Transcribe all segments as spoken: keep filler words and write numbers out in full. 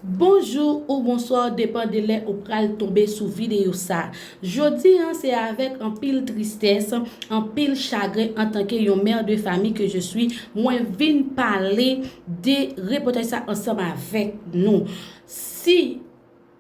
Bonjou ou bonswa, depan de lè ou pral tonbe sou videyo sa. Jodi an se avèk anpil tristès, anpil chagren antanke yon mè de fami ke je suis, mwen vin pale de repòtaj sa ansanm avèk nou. Si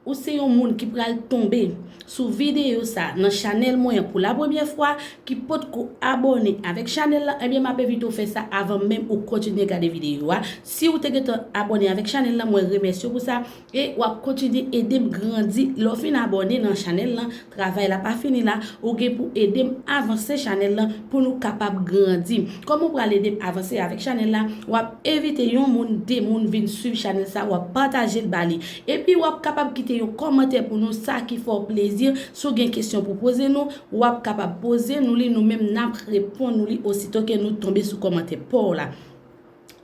ou se yon moun ki pral tonbe sou videyo sa nan chanèl mwen an pou la premyè fwa, ki potko abòne avèk chanèl la, ebyen m ap envite w fè sa avan menm ou kontinye gade videyo a. Si ou te gentan abòne avèk chanèl la, mwen remèsye w pou sa. E w ap kontinye ede m grandi. Lè w fin abòne nan chanèl lan, travay la pa fini la, ou gen pou ede m avanse chanèl lan pou nou kapab grandi. Kòman w pral ede m avanse avèk chanèl la? W ap envite yon moun, de moun vin swiv chanèl sa, w ap pataje l ba li. Epi w ap kapab kite yon kòmantè pou nou, sa ki fè w plezi. Si w gen kesyon pou poze nou, w ap kapab poze nou li, nou menm n ap reponn ou li osito ke nou tonbe sou kòmantè pa w la.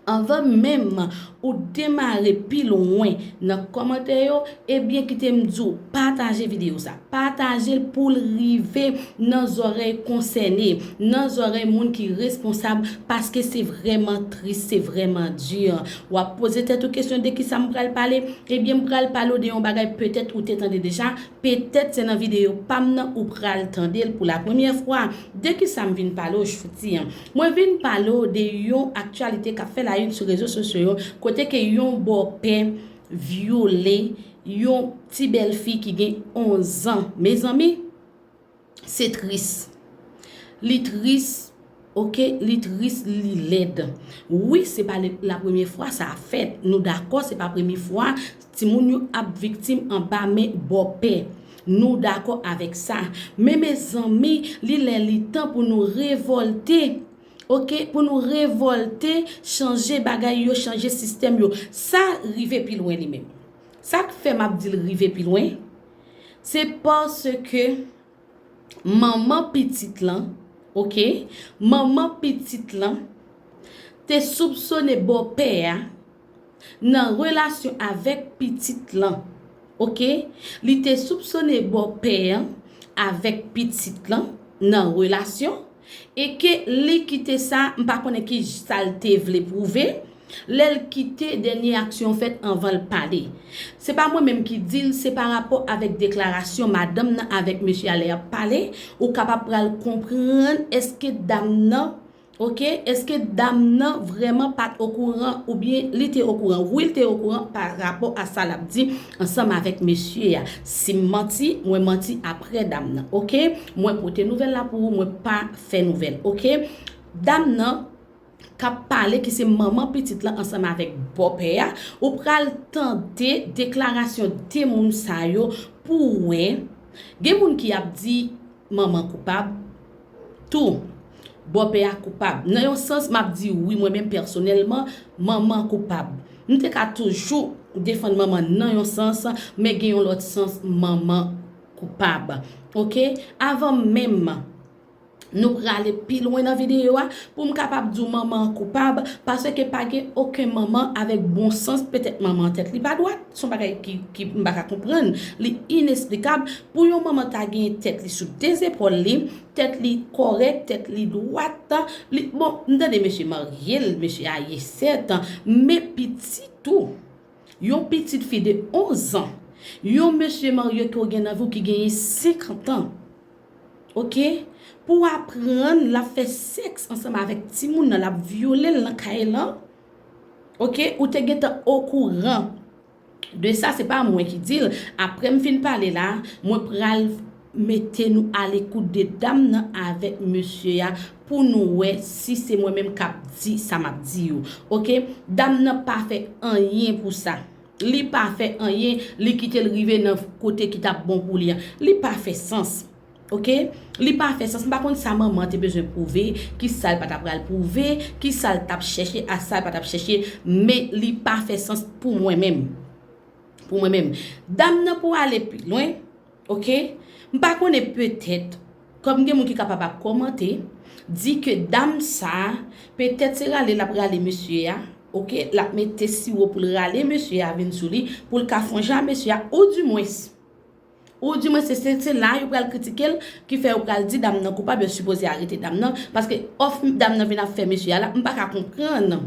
Anvan menm ou demare pi lwen nan kòmantè yo, ebyen kite m di w, pataje videyo sa. Pataje l pou l rive nan zòrèy konsène, nan zòrèy moun ki responsab, paske se vrèman tris, se vrèman di. W ap poze tèt ou kesyon de kisa m pral pale, ebyen m pral pale w de yon bagay petèt ou te tande deja, petèt se nan videyo pa m nan ou pral tande l pou la premyè fwa. De kisa m vin pale w jodi an? Mwen vin pale w de yon aktyalite k ap fè la une sou rezo sosyo yo, kote ke yon bòpè vyole yon ti bèlfi ki gen onz an. Mezanmi, se tris. Li tris, oke, li tris, li lèd. Wi, se pa le- la premye fwa sa ap fèt. Nou dakò, se pa premye fwa timoun yo ap viktim anba men bòpè. Nou dakò avèk sa. Men mezanmi, li lè li tan pou nou revòlte. Oke, pou nou revòlte, chanje bagay yo, chanje sistèm yo. Sa rive pi lwen li menm. Sa k fè m ap di l rive pi lwen, se paske manman pitit lan, oke, manman pitit lan te soupsone bòpè a nan relasyon avèk pitit lan, oke? Li te soupsone bòpè an avèk pitit lan nan relasyon, e ke li kite sa, m pa konnen ki sa l te vle pwouve, lè l kite dènye aksyon fèt anvan l pale. Se pa mwen menm ki di l, se pa rapò avèk deklarasyon madanm nan avèk mesye a lè y ap pale, ou kapab pral konprann èske dam nan, oke, èske dam nan vrèman pa t okouran oubyen li te okouran? Wi, l te okouran pa rapò a sa l ap di ansanm avèk mesye a. Si m manti, mwen manti apre dam nan, oke? Mwen pote nouvèl la pou ou, mwen pa fè nouvèl, oke? Dam nan k ap pale, ki se manman pitit lan ansanm avèk bòpè a, ou pral tande deklarasyon de moun sa yo pou w wè. Gen moun ki ap di manman koupab tou, bòpè a koupab. Nan yon sans, m ap di wi, mwen menm pèsonèlman, manman koupab. M te ka toujou defann manman nan yon sans, men gen yon lòt sans, manman koupab. Oke? Avan menm nou prale pi lwen nan videyo a, pou m kapab di w manman an koupab, paske pa gen okenn manman avèk bon sans, petèt manman an tèt li pa dwat, se yon bagay ki, ki m pa ka konprann, li inesplikab, pou yon manman ta gen tèt li sou de zepòl li, tèt li kòrèk, tèt li dwat, li, bon, m tande mesye marye l, mesye a ye sèt, men pitit ou, yon pitit fi de onz an, yon mesye marye ke w gen nan vi w ki genyen senkant an, oke, pou w aprann l ap fè sèks ansanm avèk timoun nan, l ap vyole l nan kay lan, oke, ou te gentan okouran de sa, se pa mwen ki di l. Apre m fin pale la, mwen pral mete nou alekout de dam nan avèk mesye a pou nou wè si se mwen menm k ap di sa m ap di yo. Oke? Dam nan pa fè anyen pou sa. Li pa fè anyen, li kite l rive nan kote ki t ap bon pou li an. Li pa fè sans. Oke? Li pa fè sans. M pa konn sa manman an te bezwen pwouve, ki sa l pa t ap pral pwouve, ki sa l t ap chèche, a sa l pa t ap chèche, men li pa fè sans pou mwen menm. Pou mwen menm. Dam nan pou ale pi lwen, oke? M pa konnen, petèt, kòm gen moun ki kapab ap kòmante, di ke dam sa, petèt se rale l ap rale mesye a, oke? L ap mete siwo pou l rale mesye a vin sou li, pou l ka fè yon jan a mesye a, ou dimwens, ou dimwens se, se, se la yo pral kritike l, ki fè yo pral di dam nan koupab, yo sipoze arete dam nan, paske òf dam nan vin ap fè mesye a la, m pa ka konprann.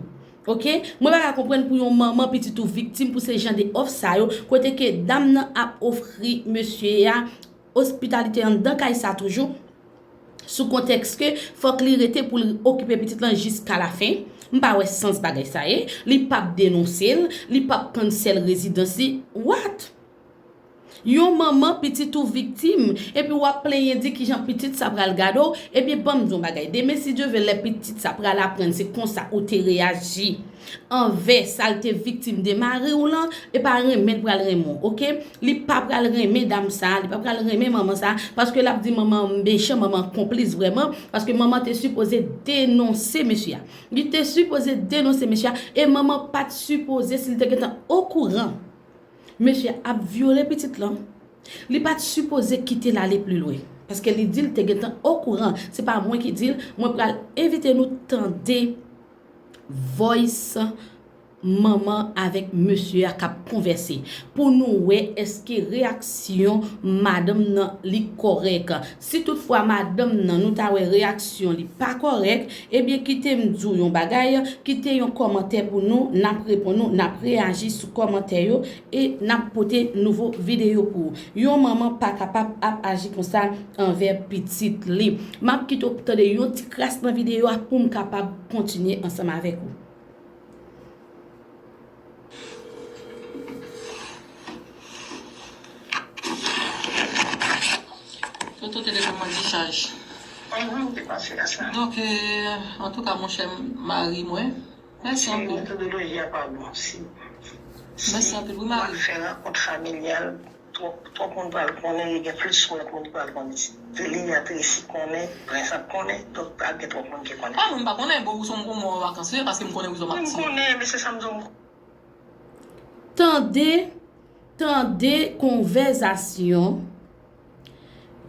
Ok? Mwen pa ka konprann pou yon manman pitit ou viktim pou se jan de òf sa yo, kote ke dam nan ap ofri mesye a ospitalite anndan kay sa toujou, sou kontèks ke fòk li rete pou l okipe pitit lan jiska lafen. M pa wè sans bagay sa ye. Li p ap denonse l, li p ap cancel rezidans li. What? Yon manman pitit ou viktim, epi w ap plenyen di kijan pitit sa pral gade w, ebyen ban m di w yon bagay. Demen si Dye vle lè pitit sa pral aprann se konsa ou te reyaji anvè sa l te viktim de mari w lan, e pa renmen l pral renmen w, ok? Li pa pral renmen dam sa, li pa pral renmen manman sa, paske l ap di manman an mechan, manman an konplis vrèman, paske manman te sipoze denonse mesye a. Li te sipoze denonse mesye a, e manman pa t sipoze, si l te gentan okouran mesye ap vyole pitit lan, li pa t sipoze kite l ale pli lwen. Paske li di l te gentan okouran. Se pa mwen ki di l, mwen pral envite nou tande voice manman avèk mesye a k ap konvèse pou nou wè èske reyaksyon madanm nan li kòrèk. Si toutfwa madanm nan nou ta wè reyaksyon li pa kòrèk, ebyen kite m di w yon bagay, kite yon kòmantè pou nou, n ap reponn ou, n ap reyaji sou kòmantè yo e n ap pote nouvo videyo pou ou. Yon manman pa kapab ap aji konsa anvè pitit li. M ap kite w tande yon ti kras nan videyo a pou m kapab kontinye ansanm avèk ou. Toto telefòn mwen dichaj. Donk, antouka, monchè mari mwen, mèsi anpil. Metodoloji a pa bon. Si, si w al fè rankont familyal, twòp, twòp moun pral konnen, e gen plis moun ki pral konnen. Li a te resi konnen, prens ap konnen, donk pral gen twòp moun ki konnen. Ah non, m pa konnen, bon, Wilson, m gon mò an vakans wi, paske m konnen Wilson ap di. M konnen, men se sa m di w. Tande, tande konvèzasyon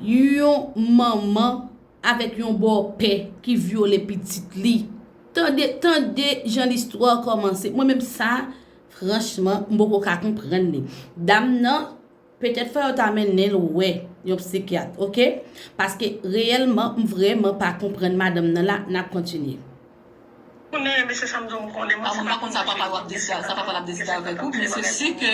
yon manman avèk yon bòpè ki vyole pitit li. Tande, tande jan listwa kòmanse. Mwen menm sa, franchman, m poko ka konprann li. Dam nan, petèt fò yo ta mennen l wè yon psikyat, ok? Paske reyèlman, m vrèman pa konprann madanm nan la, n ap kontinye. Konnen, men se sa m di w, m konnen. Ah, mwen pa konn sa papa w ap deside, sa papa l ap deside avèk ou, men se si ke,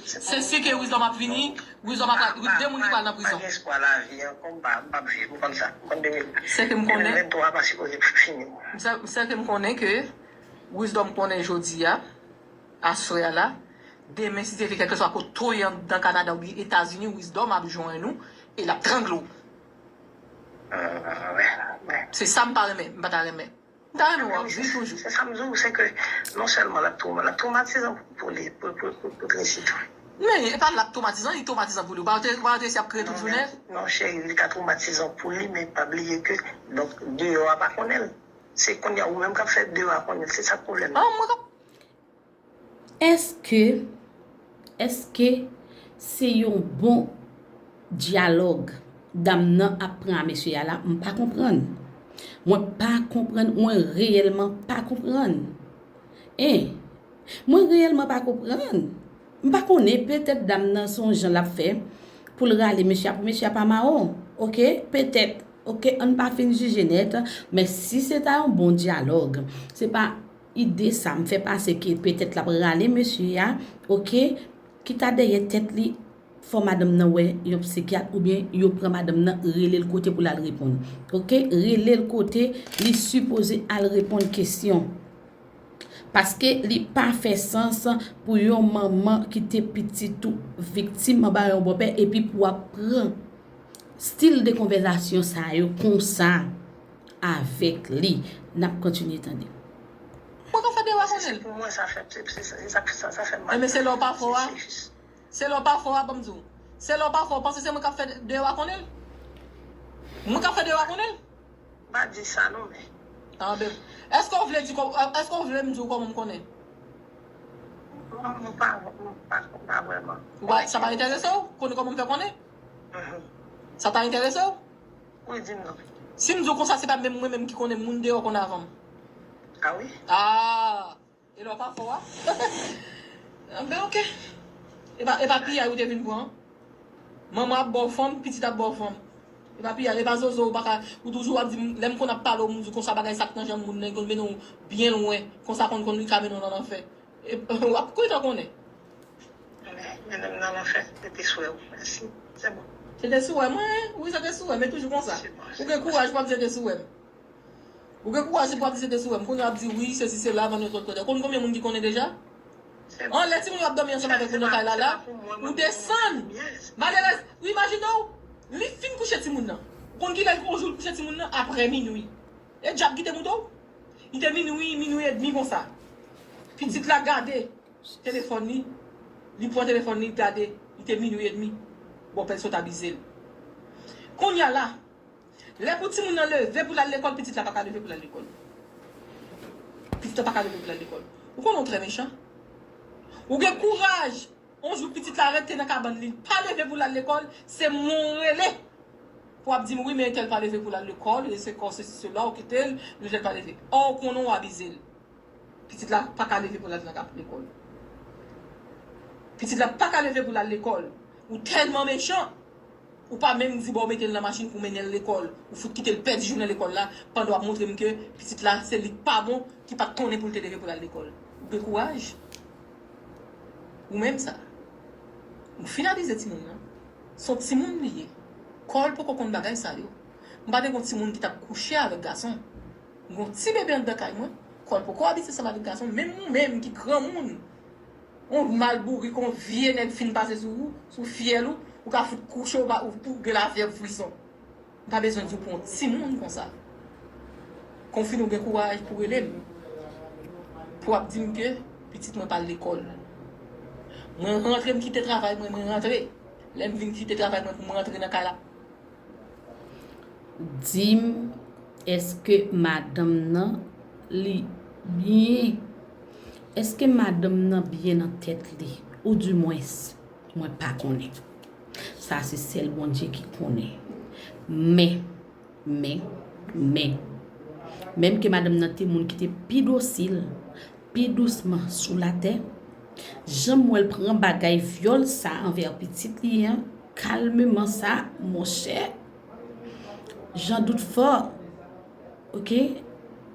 se si ke Wisdom ap vini, Wisdom ap, de moun ki pral nan prizon. Pa gen espwa lavi ankò, m pa, m p ap viv, m konn sa, m konn de mil, de mil venntwa pa sipoze fini. Se, se ke m konnen ke Wisdom konnen jodi a, aswè a la, demen si Dye vle kèlkeswa kote w ye anndan Kanada oubyen Etazini, Wisdom ap jwenn ou e l ap trangle w. Se sa m pa renmen, m pa ta renmen. M ta renmen w ap viv toujou. Se sa m di w, se ke non sèlman l ap twoma-, l ap twomatizan pou, pou li, pou, pou, pou, pou Tracy tou. Men, e pa l ap twomatizan, li twomatizan pou li. Ou pa wè, ou pa wè Tracy ap kriye tout jounen? Non, cheri, li ka twomatizan pou li, men pa bliye ke, donk, deyò a pa konnen l. Se kounye a ou menm k ap fè deyò a konnen l. Se sa k pwoblèm nan. Ah, mwen k ap Èske, èske se yon bon dyalòg dam nan ap pran a mesye a la? M pa konprann. Mwen pa konprann, mwen reyèlman pa konprann. En, mwen reyèlman pa konprann. M pa konnen, petèt dam nan se yon jan l ap fè pou l rale mesye a, pou mesye a pa mawon. Ok, petèt. Ok, ann pa fin jije nèt, men si se ta yon bon dyalòg, se pa ide sa m fè pase ke petèt l ap rale mesye a, ok, ki ta dèyè tèt li, fò madanm nan wè yon psikyat oubyen yo pran madanm nan, rele l kote pou l al reponn. Ok, rele l kote li sipoze al reponn kesyon. Paske li pa fè sans pou yon manman kite pitit ou viktim anba yon bòpè epi pou w ap pran stil de konvèzasyon sa yo konsa avèk li. N ap kontinye tande. Mwen ka fè deyò a konnen l. Pou mwen, sa fè, se, se, se, sa, sa, sa fè mal. Enben, se lè w pa fò a. Se lè w pa fò a, ban m di w. Se lè w pa fò, w panse se mwen k ap fè deyò a konnen l? Mwen k ap fè deyò a konnen l? Pa di sa non, men. Anben, èske w vle di kò-, èske w vle m di w kòman m konnen? Non, m pa, m pa, m pa vrèman. Wè, sa pa enterese w? Konnen kòman m fè konnen? Mhm. Sa ta enterese w? Wi, di m non. Si m di w konsa, se pa menm mwen menm ki konnen, moun deyò konn avan m. Ah wi? Ah! E lè w pa fò a? Anben, ok. E pa, e pa piyay ou te vin pran? Manman ap ba w fanm, pitit ap ba w fanm. E pa piyaj, e pa zozo, ou pa ka, ou toujou ap di, lè m konn ap pale w, m di konsa bagay sa k nan janm moun nan, li konn mennen w byen lwen, konsa konn konn li ka mennen w nan lanfè. E, w ap kontan konnen. Men, mennen m nan lanfè, se te swè w. Mèsi. Se bon. Se te swè mwen, wi, se te swè, men toujou konsa. Ou gen kouraj pou w ap di se te swè m. Ou gen kouraj pou w ap di se te swè m. Kounye a w ap di wi, sesi, sela, vann yon twòt kòdè. Konn konbyen moun ki konnen deja? An, lè timoun yo ap dòmi ansanm avèk ou nan kay la, la, ou desann. Malerèz, ou imajine w, li fin kouche timoun nan. Ou konn kilè l gon jou l kouche timoun nan? Aprè minwi. E dyab kite moute w? Li te minwi, minwi edmi konsa. Pitit la gade telefòn li, li pran telefòn li, li gade, li te minwi edmi. Bòpè l sot abize l. Kounye a la, lè pou timoun nan leve pou l al lekòl, pitit la pa ka leve pou l al lekòl. Pitit la pa ka leve pou l al lekòl. Ou konnen w trè mechan. Ou gen kouraj, yon jou pitit la rete nan kabann li, l pa leve pou l al lekòl, se mwen w rele pou w ap di m, wi, men entèl pa leve pou l al lekòl, e se kò sesi sela, ou kite l, entèl pa leve. Ò, ou konnen w abize l. Pitit la pa ka leve pou l al nan lekòl. Pitit la pa ka leve pou l al lekòl. Ou tèlman mechan, ou pa menm di, bon, w mete l nan machin pou w mennen l lekòl. Ou fout kite l pèdi jounen lekòl la, pandan w ap montre m ke pitit la, se li k pa bon, ki pa t konnen pou l te leve pou l al lekòl. Ou gen kouraj? Ou menm sa. Ou fin abize timoun nan. Se yon timoun li ye. Kò l poko konn bagay sa yo. M pa te gon timoun ki t ap kouche avèk gason. M gon ti bebe anndan kay mwen, kò l poko abitye sanble avèk gason, menm ou menm ki granmoun, yon mal bourik, yon vye nèg fin pase sou ou, sou fyèl ou, ou ka fout kouche, ou pa, ou, ou gen lafyèv frison. M pa bezwen di w pou yon timoun konsa. Konfini w gen kouraj pou rele m, pou w ap di m ke pitit mwen pa al lekòl. Mwen rantre, m kite travay mwen, mwen rantre. Lè m vin kite travay mwen pou m rantre nan kay la, Di m, èske madanm nan li byen? Èske madanm nan byen nan tèt li? Oudimwens, mwen pa konnen. Sa se sèl Bondye ki konnen. Men, men, men, menm ke madanm nan te moun ki te pi dosil, pi dousman sou latè, jan m wè l pran bagay vyòl sa anvè pitit li an, kalmeman sa, monchè, jan dout fò, oke?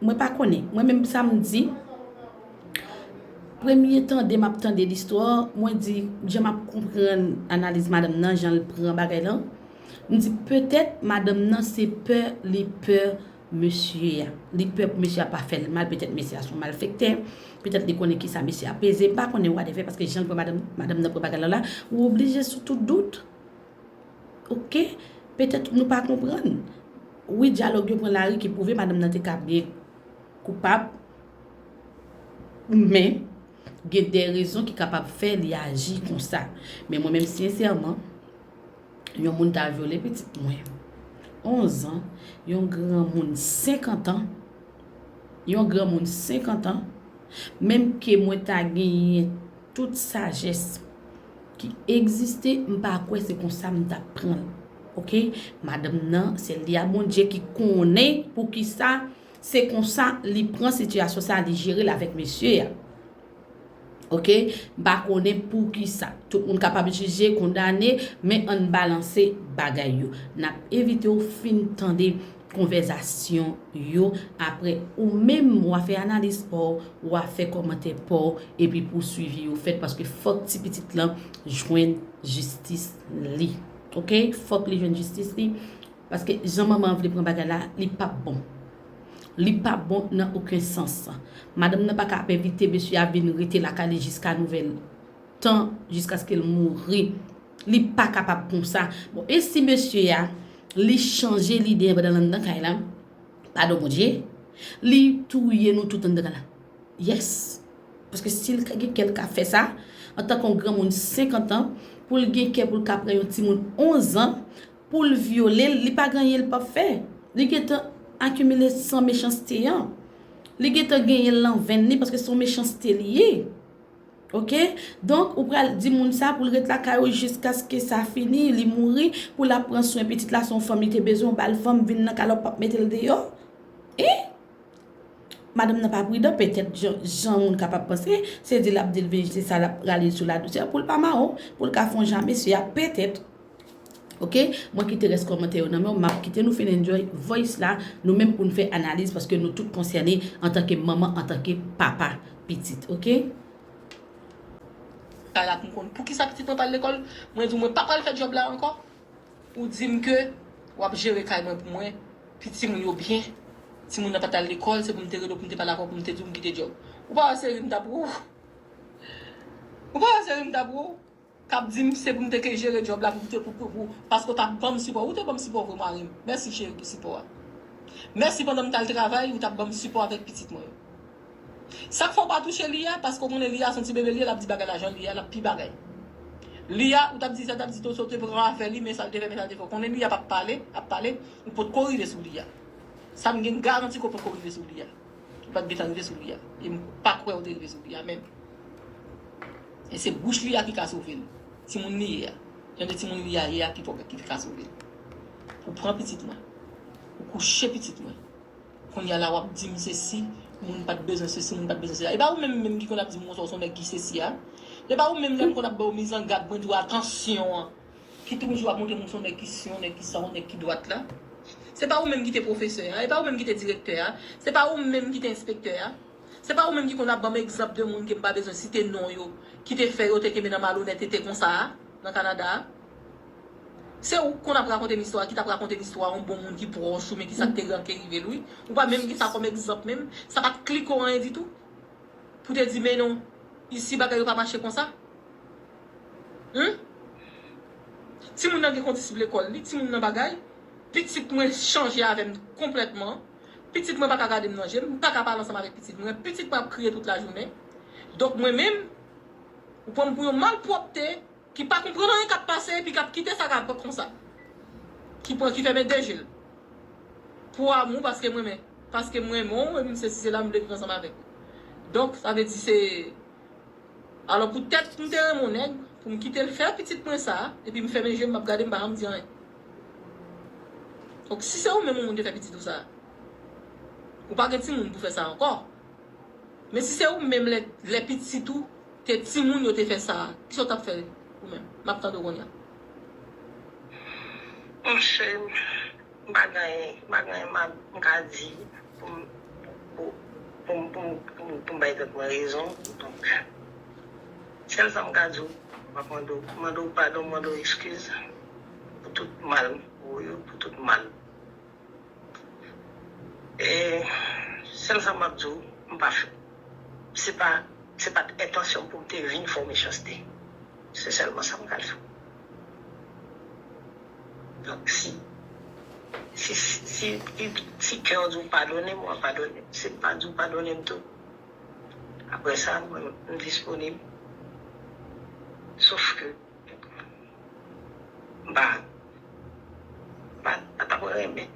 Mwen pa konnen. Mwen menm sa m di, premye tande m ap tande listwa, mwen di, jan m ap konprann analiz madanm nan, jan l pran bagay lan, m di petèt madanm nan se pè li pè mesye a. Li pè pou mesye a pa fè l mal, petèt mesye a se yon malfektè, petèt li konnen kisa mesye a peze, m pa konnen whatever, paske jan l pran madanm, madanm nan pran bagay la la, ou oblije sou tout dout. Oke? Petèt nou pa konprann. Wi, dyalòg yo pran lari ki pwouve madanm nan te ka byen koupab, men gen de rezon ki kapab fè li aji konsa. Men mwen menm, sensèman, yon moun ta vyole pitit mwen onz an, yon granmoun senkant an, yon granmoun senkant an, menm ke mwen ta genyen tout sajès ki egziste, m pa kwè se konsa m t ap pran l. Oke? Madanm nan, se li a Bondye ki konnen poukisa se konsa li pran sitiyasyon sa, li jere l avèk mesye a. Oke? M pa konnen poukisa. Tout moun kapab jije, kondane, men ann balanse bagay yo. N ap envite w fin tande konvèzasyon yo. Apre, ou menm, w a fè analiz pa w, w a fè kòmantè pa w, epi pou swivi yo fèt, paske fòk ti pitit lan jwenn jistis li. Oke? Fòk li jwenn jistis li. Paske jan manman an vle pran bagay la, li p ap bon. Li p ap bon nan okenn sans. Madanm nan pa ka ap envite mesye a vin rete lakay li jiska nouvèl tan, jiskaske l mouri. Li pa kapab konsa. Bon, e si mesye a, li chanje lide pandan l anndan kay la, padon Bondye, li touye nou tout anndan kay la? Yes. Paske si l gen kè l ka fè sa, antanke yon granmoun senkant an, pou l gen kè pou l ka pran yon timoun onz an, pou l vyole l, li pa gen anyen l p ap fè. Li gentan akimile san mechanste an. Li gentan genyen l nan venn li paske se yon mechanste li ye. Oke? Donk, ou pral di moun sa pou l ret lakay ou jiskaske sa fini, li mouri, pou l ap pran swen pitit la, se yon fanm li te bezwen, ou ba l fanm, vin nan kay la, ou p ap mete l deyò? E? Madanm nan pa pridan, petèt, jan, jan moun kapab panse, se di l ap di l vin jete sa, l ap rale l sou ladousè pou l pa mawon, pou l ka fè yon jan mesye a, petèt. Ok, mwen kite rès kòmantè yo nan men w, m ap kite nou fin enjoy voice la, nou menm pou n fè analiz, paske nou tout konsène antanke manman, antanke papa pitit, ok? Kay la pou m konn poukisa pitit mwen pa al lekòl, mwen di w mwen pa pral fè djòb la ankò. Ou di m ke w ap jere kay mwen pou mwen, pi timoun yo byen, timoun nan pa t al lekòl, se pou m te rele w, pou m te pale avè w, pou m te di w m kite djòb. Ou pa wè se ri m t ap ri w? Ou pa wè se ri m t ap ri w? K ap di m se pou m te ke jere djòb la pou, pou, pou, pou, paske w t ap ban m sipò. Ou te ban m sipò vre, mari m. Mèsi, cheri, pou sipò a. Mèsi pandan m t al travay, ou t ap ban m sipò avèk pitit mwen yo. Sa k fè w pa touche Lia? Paske w konnen Lia se yon ti bebe li ye, l ap di bagay la jan li ye a, l ap pi bagay. Lia, ou t ap di sa, t ap di tou, sa w te pran afè li, men sa l te fè, men sa l te fè. W konnen Lia p ap pale, ap pale, ou potko rive sou Lia. Sa m gen garanti ke w potko rive sou Lia. Ou pa t gentan rive sou Lia. E m pa kwè w te rive sou Lia menm. E se bouch Lia ki ka sove l. Timoun li ye a. Jan de timoun Lia ye a ki, ki ka sove l. Ou pran pitit mwen. Ou kouche pitit mwen. Kounye a la w ap di m sesi, moun pa t bezwen sesi, moun pa t bezwen sela. E pa ou menm menm ki konn ap di m konsa, ou se yon nèg ki sesi a. E pa ou menm lè m konn ap ba w mizangad, mwen di w atansyon an. Ki toujou ap montre m ou se yon nèg ki si, yon nèg ki sa, yon nèg ki dwat la. Se pa ou menm ki te pwofesè a, e pa ou menm ki te direktè a, se pa ou menm ki te enspektè a. Se pa ou menm ki konn ap ban m egzanp de moun ke m pa bezwen site non yo, ki te fè yo te kenbe nan malonètete konsa a, nan Kanada a. Se ou k konn ap rakonte m istwa, ki t ap rakonte m istwa yon bon moun ki pwòch ou, men ki sa k te ranke rive l, wi. Ou pa menm gen sa kòm egzanp menm, sa pa t kliko anyen ditou. Pou te di, men non, isi bagay yo pa mache konsa. Humm? Timoun nan gen kondisip lekòl li, timoun nan bagay. Pitit mwen chanje avè m konplètman. Pitit mwen pa ka gade m nan je, m pa ka pale ansanm avèk pitit mwen. Pitit mwen ap kriye tout lajounen. Donk mwen menm, ou pran m pou yon malpwòpte ki pa konprann anyen k ap pase epi k ap kite sa k ap konsa. Ki pran, ki fèmen de je l. Pou amou, paske m renmen. Paske m renmen w, e m sesi sela, m vle viv ansanm avèk ou. Donk, sa vle di se Alò, poutèt m te renmen yon nèg, pou m kite l fè pitit mwen sa, epi m fèmen je m, m ap gade, m pa janm di anyen. Donk, si se ou menm yon moun te fè pitit ou sa, ou pa gen timoun pou fè sa ankò. Men si se ou menm lè, lè pitit ou te timoun yo te fè sa, kisa w t ap fè ou menm? M ap tande w kounye a. Monchè, m pa gen anyen, m pa gen anyen m a, m ka di pou m, pou, pou, pou, pou, pou m bay tèt mwen rezon. Donk, sèl sa m ka di w, m ap mande w, mande w padon, mande w eskiz pou tout mal m fè w yo, pou tout mal. E sèl sa m ap di w, m pa fè, se pa, se pa t entansyon m pou m te vin fè w mechanste. Se sèlman sa m ka di w. Donk, si, si, si, si, si kè w di w padone m, w a padone m. Si l pa di w padone m tou, apre sa, mwen, m disponib. Sof ke m pa, m pa, m pa t ap renmen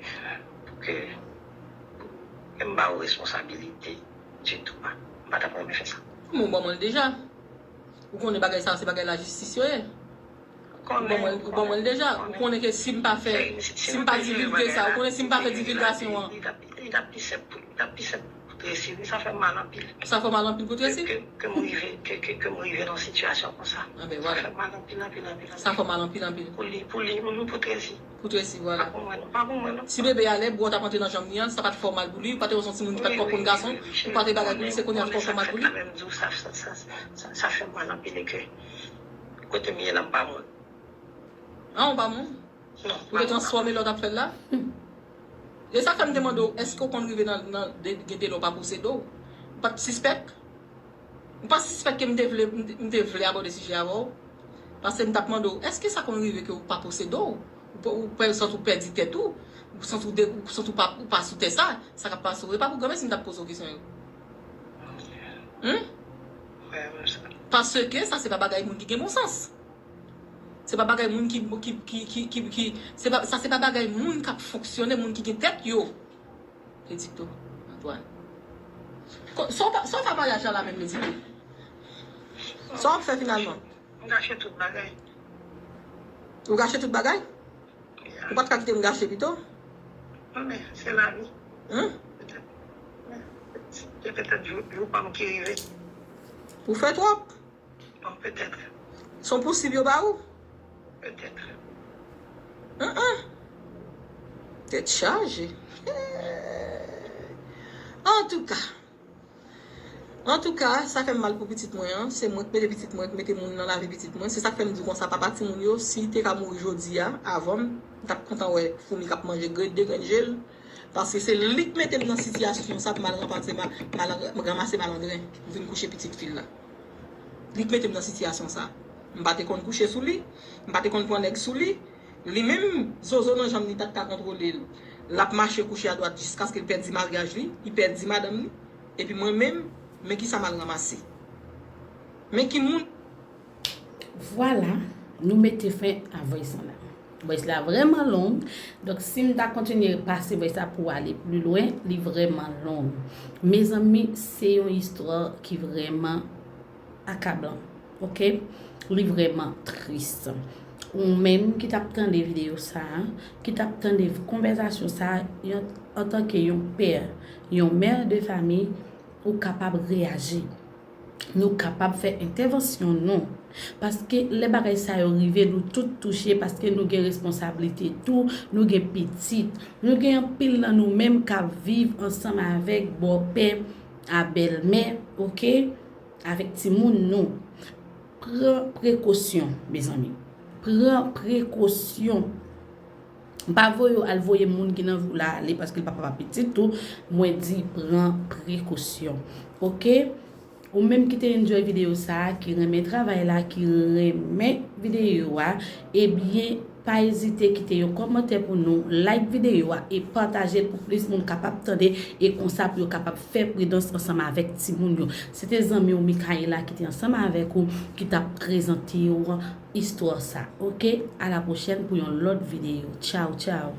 pou ke, pou ke m ba w responsabilite ditou a. M pa t ap renmen fè sa. Bon, ou ban mwen l deja. Ou konnen bagay sa, se bagay lajistis yo ye. Ou ban mwen, ou ban mwen l deja. Ou konnen ke si m pa fè, si m pa divilge sa, ou konnen si m pa fè divilgasyon an. Li t ap, li t ap pi senp pou, li t ap pi senp pou Tracy, wi, sa fè m mal anpil. Sa fè w mal anpil pou Tracy? Ke, ke, ke m rive, ke, ke, ke m rive nan sitiyasyon konsa. Sa fè m mal anpil, anpil, anpil, anpil. Sa fè w mal anpil, anpil. Pou li, pou li, pou Tracy. Pou Tracy, vwala. Pa pou mwen, non, pa pou mwen, non. Si bebe a lè bwè w t ap antre nan janm li an, sa pa t fè w mal pou li, ou pa te wè se yon timoun ki pa t konn gason, ou pa te bagay pou li, se kounye a fè w fè mal pou li. Sa, sa, sa, sa, sa fè m mal anpil e ke kote m ye la, m pa moun. An, ou pa moun? Non, ou te transfòme lè w t ap fè l la? E sa fè m te mande w, èske w konn rive nan, nan, de, gen de lè w pa posede w? Ou pa t sispèk? Ou pa sispèk ke m te vle, m te, m te vle abòde sijè avè w? Paske m t ap mande w, èske sa konn rive ke w pa posede w? Ou, ou pè, santi w pèdi tèt ou? Ou santi w de, ou santi w pa, ou pa sou tè sa? Sa k ap pase w? E pa pou granmesi m t ap poze w kesyon yo. Humm? Paske sa se pa bagay moun ki gen bon sans. Se pa bagay moun ki, ki, ki, ki, ki, ki, se pa, sa se pa bagay moun k ap fonksyone, moun ki gen tèt yo. Edito, Antoine. Ko-, sa w pa, sa w fè maryaj la la menm, Edito? Sa w ap fè finalman? M gache tout bagay. Ou gache tout bagay? Ya. Ou pa t ka kite m gache pito? Non, men, se lavi. Humm? Petèt, se petèt jou, jou pa m ki rive. Ou fè twòp? Bon, petèt. Se yon posib yo ba ou? Petèt. An an. Tèt chaje. Antouka. Antouka, sa fè m mal pou pitit mwen an. Se mwen k mete pitit mwen, k mete moun nan lavi pitit mwen. Se sa k fè m di konsa, papa timoun yo, si l te ka mouri jodi a, avan m, m t ap kontan wè foumi k ap manje grenn de grenn je l. Paske se li k mete m nan sitiyasyon sa pou m al ranmase ma-, m al ranmase malandren. M vin kouche pitit fi l la. Li k mete m nan sitiyasyon sa. M pa te konn kouche sou li. M pa te konn pran nèg sou li. Li menm, zozo nan janm li pa t ka kontwole l. L ap mache kouche adwat jiskaske l pèdi maryaj li, li pèdi madanm li. Epi mwen menm, men kisa m al ranmase. Men ki moun. Vwala, nou mete fen a voice lan la. Voice la vrèman long. Donk, si m ta kontinye pase voice la pou ale pli lwen, li vrèman long. Mezanmi, se yon istwa ki vrèman akablan. Oke? Li vrèman tris. Ou menm ki t ap tande videyo sa a, ki t ap tande konvèsasyon sa a, antanke yon pè, yon mè de fanmi, ou kapab reyaji. Nou kapab fè entèvansyon nou. Paske lè bagay sa yo rive, nou tout touche, paske nou gen responsablite tou, nou gen pitit. Nou gen anpil nan nou menm k ap viv ansanm avèk bòpè a bèlmè, oke? Avèk timoun nou. Pran prekosyon, mezanmi. Pran prekosyon. M pa voye w al voye moun ki nan vi w la ale paske l pa papa pitit ou. Mwen di pran prekosyon. Oke? Ou menm ki te enjoy videyo sa a, ki renmen travay la, ki renmen videyo a, ebyen, pa ezite kite yon kòmantè pou nou, like videyo a e pataje l pou plis moun kapab tande e konsa pou yo kapab fè pridans ansanm avèk timoun yo. Se te zanmi w Micaëla ki te ansanm avèk ou, ki t ap prezante w istwa sa. Oke? A la pwochèn pou yon lòt videyo. Tchaw, tchaw.